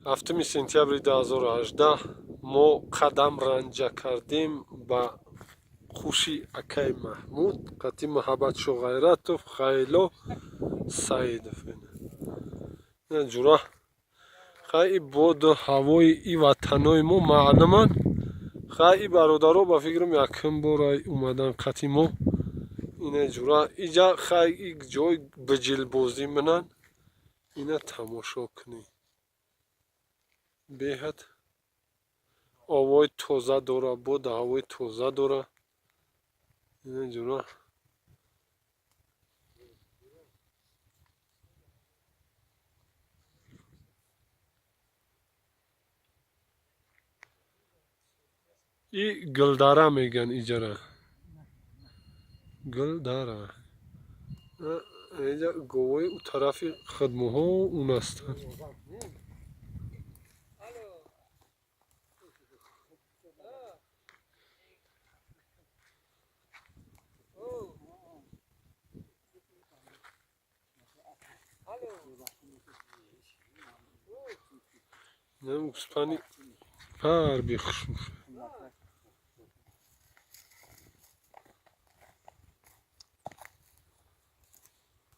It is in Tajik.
7 сентябри 2018 мо қадам ранҷа кардем ба хуши акаи Маҳмуд қати Маҳаббатшо Ғайратов, Хайло Саидов. Ҷура, хай, и боду ҳавои и ватанои мо маълуман. Хай, и бародаро, ба фикрам, якум бора омадан қати мо. Ина, ҷура, иҷа, хай, и ҷой биҷилбозӣ минан. Ина тамошо кунӣ, беҳад овои тоза дора, боду ҳавои тоза дора. Ина, ҷура. И Гулдара мегӯянд иҷара, Гулдара. Иҷа говои у тарафи хидмуҳо он ҳастанд. Гӯспанди пар бехушбӯ.